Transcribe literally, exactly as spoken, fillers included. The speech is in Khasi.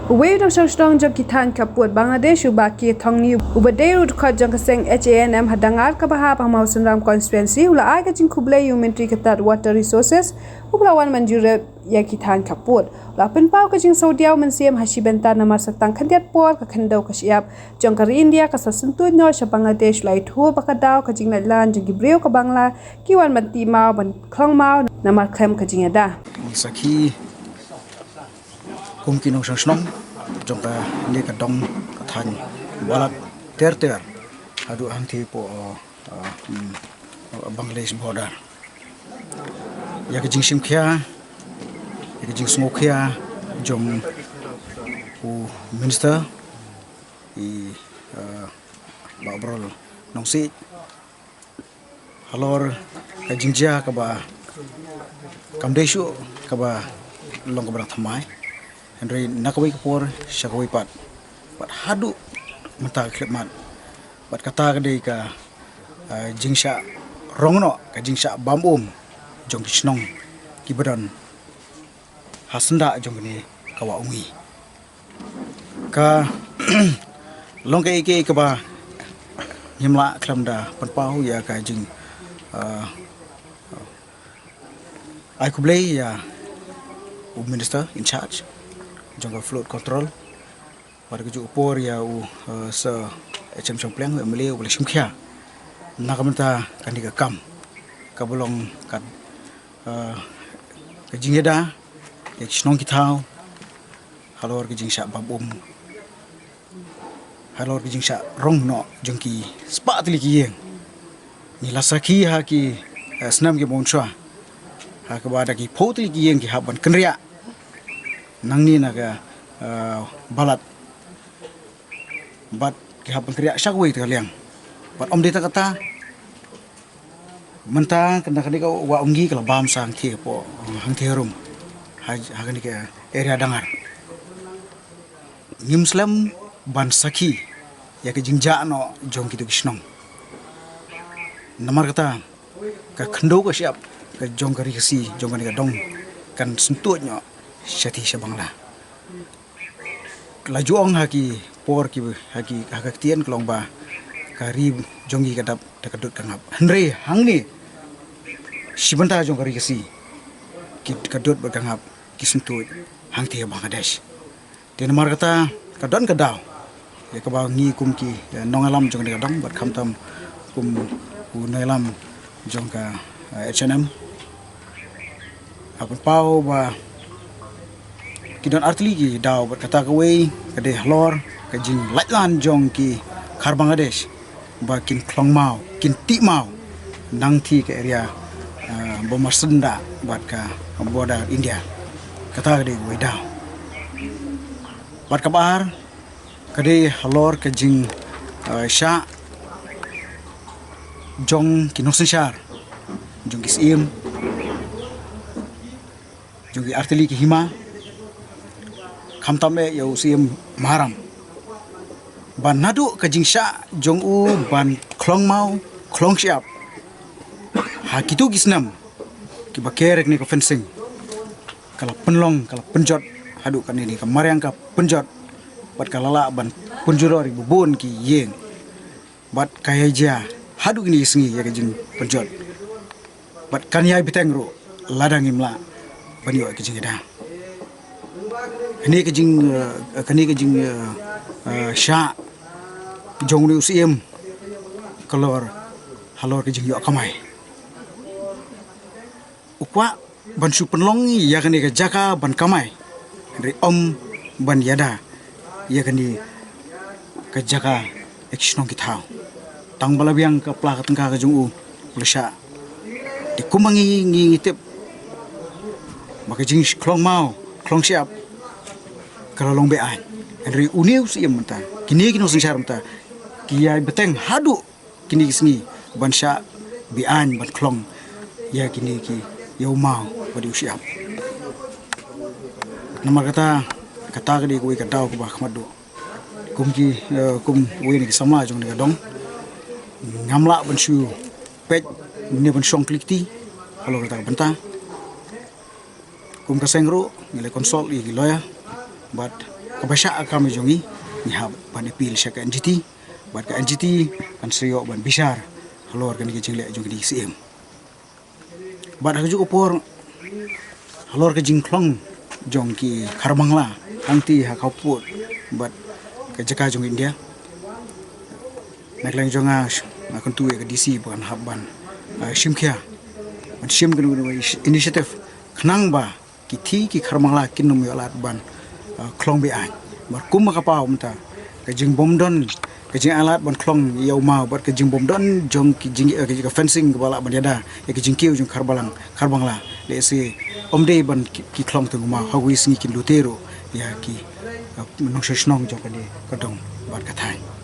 Uwei u nongshong shnong jong ki thaiñ khappud Bangladesh, u Bah K Thongni, uba dei ruh u dkhot jong ka seng H A N M ha Dangar kaba hap ha Mawsynram constituency, u la ai ka jingkhublei ïa u Myntri ka tad Water Resources, uba la wan mynjur ïa ki thaiñ khappud. U la pynpaw ka jingsngewdiaw mynsiem ha shi bynta namar sa tang khyndiat por ka khyndew ka shyiap jong ka ri India ka sa syntuid noh sha Bangladesh, u la ïathuh ba ka daw ka jinglaitlan jong ki briew ka Bangla ki wan ban tih maw ban khlong maw namar khlem ka jingïada. Sakhi kum ki nongshong shnong jong kane ka dong ka thaiñ Balat ter ter haduh hangtei hapoh, uh, uh, mm, uh, Bangladesh border. Ïa ka jingshim khia, ïa ka jingsngewkhia jong u minister, i, uh, Bah Oberol Nongsiej, halor ka jingjia kaba kam dei shuh kaba long kaba dang thymmai. Hynrei na kawei ka por sha kawei pat, bad haduh mynta ka khyllipmat, bad kata ka dei ka, ah, jingshah rong noh, ka jingshah bam um jong ki shnong kiba don ha syndah jong kane ka Wah Umngi. Ka long kaei kaei kaba ngim lah khlem da pynpaw ïa ka jing, uh, ai khublei ïa u minister in charge jong ka flood control. Bad ka juh ka por ïa u, uh, Sir H M Shangpliang, u M L A, uba la shim khia na ka bynta kane ka kam kaba long ka, uh, ka jingïada ïa ki shnong ki thaw halor ka jingshah bam um, halor ka jingshah rong noh jong ki spah tylli ki ïing. Ngi la sakhi ha ki, eh, snem kiba mynshuwa ha kaba da ki phew tylli ki ïing ki hap ban kynriah nangne na ka, eh, Balat. Bad ki hap ban kynriah sha kawei te ka liang. Bad ym dei tang kata, mynta ka, na kane ka Wah Umngi ka la bam sa hangthie hapoh, hangthie harum ha, ha kane ka area Dangar. Ngim slem ban sakhi ïa ka jingjah noh jong kito ki shnong. Namar kata ka khyndew ka shyiap ka jong ka ri Khasi jong kane ka dong kan syntuid noh shathie sha Bangla. La ju ong ha ki por ki, ha ki, ha ka ktien ka long ba ka ri jong ngi ka dap da ka dud ka ngap. Hynrei hangne shi bynta jong ka ri Khasi ki, ka dud bad ka ngap ki syntuid hangthie ha Bangladesh. Te namar kata ka don ka daw ïa kaba ngi kum ki, eh, nongïalam jong kane ka dong bad khamtam kum u nongïalam jong ka, eh, H A N M, ha pynpaw ba ki don artylli ki daw bad kata kawei ka dei halor ka jinglaitlan jong ki khar Bangladesh ba kin khlong maw, kin tih maw nangthie ka area, ah, ba marsyndah bad ka border India. Kata ka dei kawei daw. Bad kaba ar ka dei halor ka jing, ah, shah jong ki nongsynshar, jong ki syiem, jong ki artylli ki hima, khamtam eh ïa u Syiem Maharam. Ba naduh ka jingshah jong u ban khlong maw khlong shyiap ha kito ki snem kiba ker ïa kane ka fencing, ka la pynlong, ka la pynjot haduh kane ne ka mariang ka pynjot, bad ka la lah ban pynjulor ïa bun ki ïing. Bad ka ïai jia haduh kine ki sngi ïa ka jingpynjot. Bad kan ïai bteng ruh lada ngim lah ban ïoh ïa ka jingïada. Kane ka jing, eh, kane ka jing, eh, eh, shah jong une u syiem ka long halor ka jingïoh kamai. U kwah ban shu pynlong ïa kane ka jaka ban kamai, hynrei ym ban ïada ïa kane ka jaka ïa ki shnong ki thaw. Tang ba la biang ka pla ka tyngka ka jong u, u la shah. Te kumba ngi, ngi, ngi tip ba ka jingkhlong maw khlong shyiap ka la long be-aiñ. Hynrei une u syiem mynta, kine ki nongsynshar mynta ki ïai bteng haduh kine ki sngi ban shah be-aiñ ban khlong ïa kine ki, ïa u maw bad ïa u shyiap. Namar kata, kata ka dei kawei ka daw kaba kham haduh. Kum ki, eh, kum uwei na ki samla jong kane ka dong, ngam lah ban shu peit ne ban shong klik ti halor kata ka bynta. Kum ka seng ruh ngi la consult ïa ki lawyer bad Kaba shah ka kam jong ngi, ngi hap ban appeal sha ka N G T, bad ka N G T kan sa ïoh ban bishar halor kane ka jingleh jong ka D C M. Bad ha kajuh ka por, halor ka jingkhlong jong ki Kharbangla hangtei ha khapud bad ka jaka jong India, na ka liang jong nga, nga kyntu ïa ka D C ba kan hap ban, ah, shim khia, ban shim kano kano initiative khnang ba ki thei ki Kharbangla kin ym ïoh lad ban, ah, khlong be-aiñ. Bad kum ka paw mynta, ka jingbymdon, ka jingailad ban khlong ïa u maw bad ka jingbymdon jong ki jing, eh, ka fencing kaba lah ban ïada ïa ka jingkiew jong Kharbalang, Kharbangla, lehse ym dei ban ki, ki khlong tang u maw, ha kawei sngi kin lute ruh ïa ki, eh, nongshong shnong jong kane ka dong bad ka thaiñ.